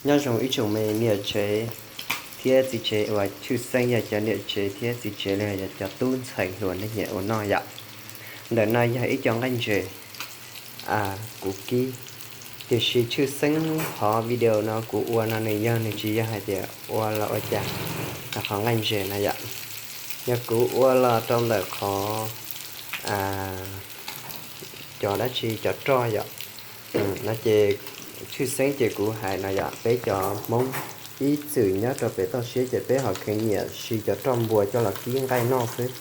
Nyob zoo ib tsoom me niam tsev thiab txiv tsev uas tshwj xeeb yog cov niam tsev thiab txiv tsev li yog cov tub ntxhais hluas nej nyiam ua noj yom. Ntawm no yog ib co nqaij ntses kuv kib, tiam sis tshwj xeeb qhov video no kuv ua no nws yog nws tsis yog hais tias ua los ua cas, qhov nqaij ntses no yom, yog kuv ua los rau ntawm qhov cov dab tsi cov roj yom. No ces tshwj xeeb ces kuv hais no yom, peb cov Hmoob ib txwm nyob rau pem toj siab ces peb ho kheev nyiam siv cov roj npua coj los kib nqaij noj xwb.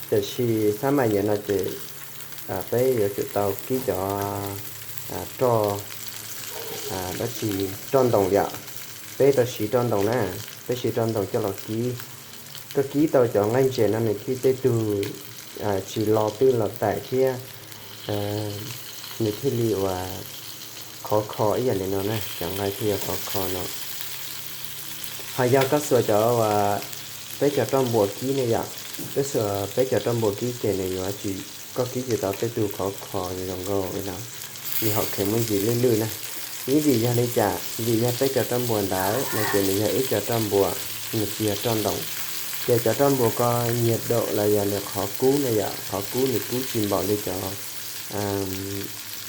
Tiam sis xab mas yam no ces peb yuav tsum tau kib cov roj dab tsi, roj ntoos yom. Peb tau siv roj ntoos na, peb siv roj ntoos coj los kib. Koj kib tau cov nqaij ntses no nws thiaj tej tug tsis lo twj los tais thiab nws thiaj li uas khov kho ib yam li no na, cov nqaij thiaj yuav khov kho no. Ho yog koj xuas cov uas peb cov roj npua kib ne yom, koj xuas peb cov roj npua kib ces nws yuav tsis, koj kib tsis tau tej tug khov kho zoo nkauj li no, nws ho kheev muaj ntsis lwj lwj na. Ib vim yog li cas? Vim yog peb cov roj npua ntawd no ces nws yog ib co roj npua, nws tsis yog roj ntoos. Ces cov roj npua ko nyias daum los yog nws qhov kub na yom, qhov kub nws kub tsis npaum li cov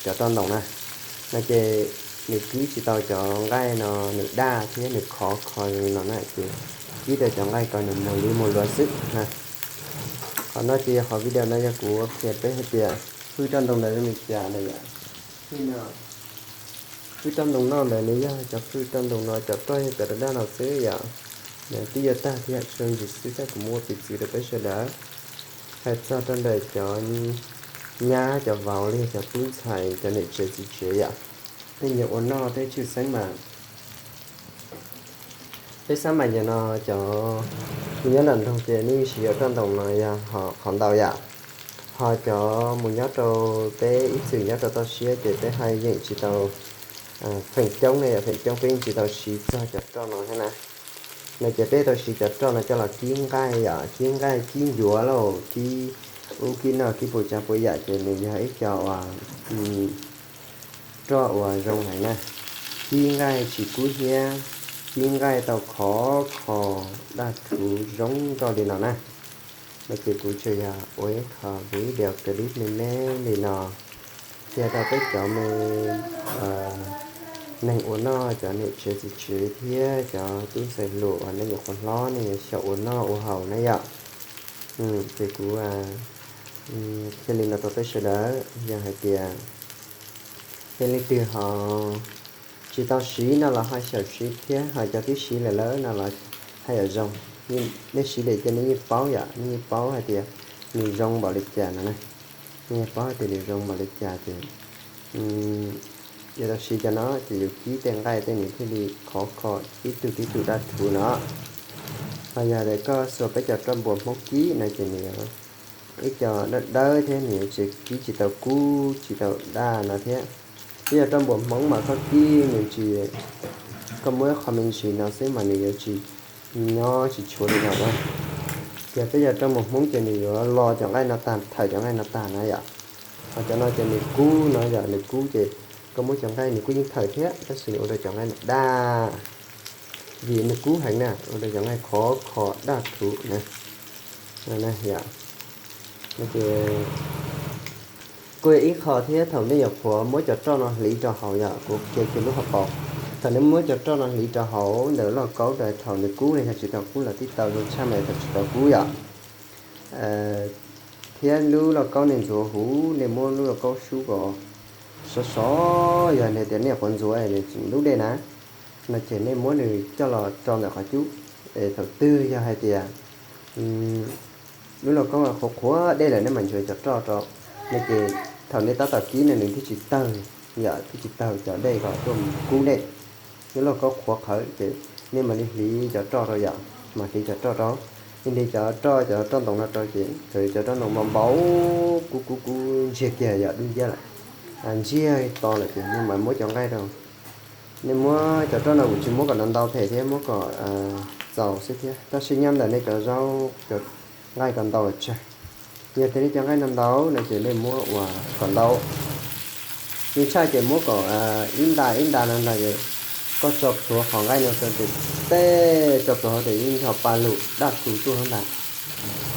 cov roj ntoos na, no ces nws kib tsis tau cov nqaij no, nws daj thiab nws khov kho zoo li no na ces kib tau cov nqaij ko nws muag li muag luav xwb na. Qhov no ces qhov video no yog kuv qhia peb hais tias hwj roj ntoos ntawd zoo li cas na yom. Hwj roj ntoos no ntawd nws yog cov hwj roj ntoos no, cov roj yog cov daj daj no xwb yom. Nws twb yuav tag thiab, tsis zoo ntsis xwb tab kuv muab ua piv txwv rau peb sawv daws. Hais txog rau ntawm cov nyab cov vauv los yog cov tub ntxhais cov niam tsev txiv tsev yom, tej nyias ua noj tej tshwj xeeb mas peb xab mas yam no cov mus nyob nram nroog ces nej yeej siv cov roj ntoos no yog qhov ntau yom. Ho cov mus nyob rau peb ib txwm nyob rau toj siab ces peb haj yeem tsis tau, feem coob ne yom, feem coob peb yeej tsis tau siv txog cov roj no thiab na. No ces peb tau siv cov roj no coj los kib nqaij yom, kib nqaij kib ncuav lauj, kib ub kib no kib puas tsav puas yam ces nws yog ib co uas roj uas zoo heev na. Kib nqaij tsis kub hnyiab, kib nqaij tau khov kho daj rhuv zoo nkauj li no na. No ces kuv tsuas yog ua ib qho video clip me me li no qhia rau peb cov me neeg ua noj, cov niam tsev txiv tsev thiab cov tub ntxhais hluas uas nej nyuam qhuav hlob nej yuav xyaum ua noj ua haus na yom. Ces kuv qhia li no rau peb sawv daws, yog hais tias yog leej twg ho tsis tau siv no los ho xyaum siv thiab, ho cov twb siv lawm lawm no los haj yam zoo. Nej siv lawm ces nej yeej paub yom, nej yeej paub hais tias nws zoo npaum li cas no na. Nej yeej paub hais tias nws zoo npaum li cas ces yuav tau siv cov no ces yus kib tej nqaij tej nws thiaj li khov kho tib tug tib tug daj rhuv no. Ho yog tias koj xuas peb cov roj npua Hmoob kib no ces nws yuav ib co dawb dawb thiab nws yuav tsis kib tsis tau kub tsis tau daj no thiab. Peb cov roj npua Hmoob mas koj kib nws tsis, koj muab ib qho me ntsis no xwb mas nws yuav tsis nyob tsis tshuav li no na. Ces peb cov roj npua Hmoob ces nws yuav lo cov nqaij no tag, thawm cov nqaij no tag na yom. Ho cov no ces nws kub no yom, nws kub ces koj muab cov nqaij nws kuj yeej thawm thiab tab sis nws ua rau cov nqaij daj, vim nws kub heev na, ua rau cov nqaij khov kho daj rhuv na. Kuj yog ib qho thiab thaum nej nyuam qhuav muab cov roj no hliv rau hauv yom, kuv qhia kiag lub hauv paus. Thaum nej muab cov roj no hliv rau hauv ntawm lauj kaub rau thaum nws kub los yog tsis tau kub los tib tau zoo tshaj mas thaum tsis tau kub yom. Thiab lub lauj kaub nej ntxuav huv, nej muab lub lauj kaub sub kom sov sov, yog hais tias nej nyuam qhuav ntxuav nws tseem ntub dej na, no ces nej muab nws coj los rau ntawm qhov cub. Es thaum twg yog hais tias lub lauj kaub qhuav qhuav dej lawm nej mam ntxuav cov roj rau, no ces thaum nej tab tom kib no nws thiaj tsis tawg, yom, thiaj tsis tawg cov dej kom tuaj kub nej. Lub lauj kaub qhuav qhawv ces nej mam li hliv cov roj rau yom, mam hliv cov roj rau. Nej hliv cov roj, cov roj ntoos no rau ces txawm cov roj ntoos npau npau, kub kub kub ntsiag kiag yom, dub nciab lawm, ntsiag to lawm ces nej mam muab cov nqaij rau. Nej muab cov roj no kuv tsis muab kom ntau ntau phem thiab, muab kom txaus xwb thiab, tab sis nyob ntawm nej cov zaub cov nqaij kom ntau tsawg. Yog tias nej cov nqaij no ntau no ces nej muab uas kom ntau, yeej tshaj ces muab kom ib nta ib nta no ntag ces Koj tso plhuav qhov nqaij no rau ces tej tso plhuav hauv ces yeej nrog pa lus daj rhuv tuaj ntag.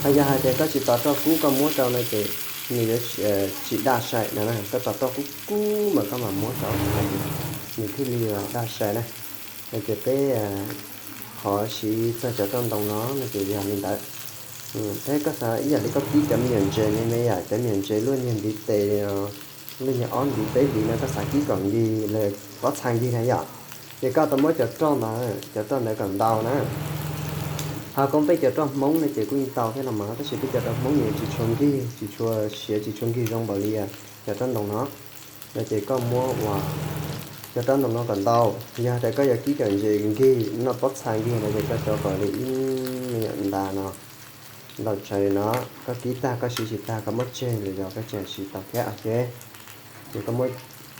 Hos yog hais tias koj tsis tos roj kub koj muab rau no ces nws yuav tsis daj sai no. Koj tos roj kub kub mas koj mam muab rau no ces nws thiaj li daj sai na. No ces peb qhov siv txog cov roj ntoo no no ces yog li ntawd. Thiab koj xav ib yam li koj kib cov me nyuam ntses me me yom, cov me nyuam ntses luaj niag ntiv tes, luaj niag ob ntiv peb ntiv no koj xav kib kom nkig los pob txha nkig na yom, ces koj tau muab cov roj ntawd, cov roj ntawd kom ntau na. Ho koob peb cov roj Hmoob no ces kuj yeej tau thiab no mas, tab sis peb cov roj Hmoob nws tsis tshua nkig, tsis tshua siav, tsis tshua nkig zoo npaum li cov roj ntoo no. No ces koj muab ua cov roj ntoo no kom ntau. Yog tias koj yuav kib cov ntses nkig noj pob txha nkig no ces koj tso kom li ib me nyuam nta no, ntau tshaj li no. Koj kib tag koj siv tsis tag koj muab tseg los yog koj tseem siv tau thiab ces, ces koj muab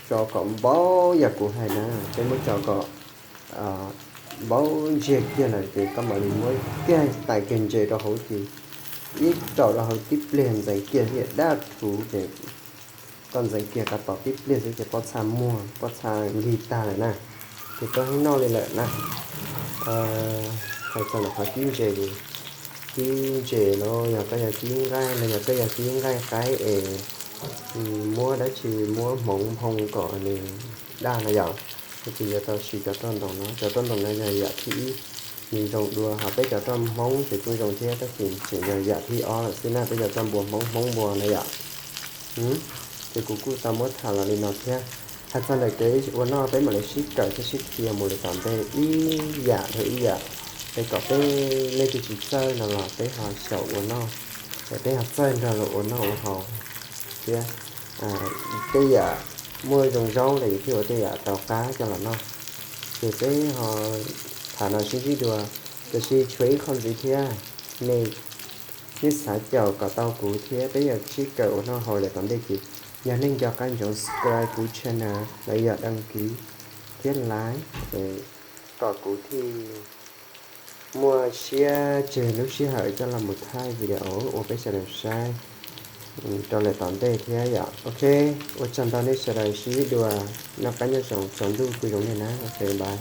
tso kom npaum yam kuv hais na, peb muab tso kom npaum ntsiag kiag lawm ces koj mam li muab kiag tais kiag ntses rau hauv ces ib raum rau hauv tib pliag ntxeev kiag thiaj daj rhuv ces koj ntxeev kiag koj tos tib pliag xwb ces pob txha muag, pob txha nkig tag lawm na, ces koj yeej noj li lawm na. Hais txog ntawm qhov kib ntses, kib ntses los yog koj yog kib nqaij los yog koj yog kib nqaij qaib es muab dab tsi, muab hmoov nphoo kom nws daj no yom, ces yuav tau siv cov roj ntoo no. Cov roj ntoo no yog yam thib ib, nws zoo dua, ho peb cov roj Hmoob ces kuj zoo thiab tab sis tseem yog yam thib ob lawm xwb na, peb cov roj npua Hmoob, Hmoob npua na yom. Ces kuv kuj tau muab tham los li no thiab. Hais txog ntawm kev ua noj peb mam li sib kawm thiab sib qhia mus li tom ntej ib yam dhau ib yam, es kom peb leej twg tsis txawj no los peb ho xyaum ua noj, es peb ho txawj nrog luag ua noj ua haus thiab. Tej yam muaj zoo zaub los yus thiaj ua tej yam tau qab coj los noj. Ces peb ho tham no sib ntsib dua, tiam sis tshuav ib qho ntxiv thiab, nej, nej xav caum kom tau kuv thiab peb yuav sib kawm ua noj haus li tom ntej ces yog nej nco qab ntsoov subscribe kuv channel los yog đăng ký thiab like, kom kuv thiaj muaj siab tseg lub sij hawm coj los mus thaij video ua peb sawv daws saib rau lawm tom ntej thiab yom. Ok, ua tsaug ntau nej sawv daws sib ntsib dua, noj qab nyob zoo, tsaus ntuj kuj zoo nej na. Ok, bye.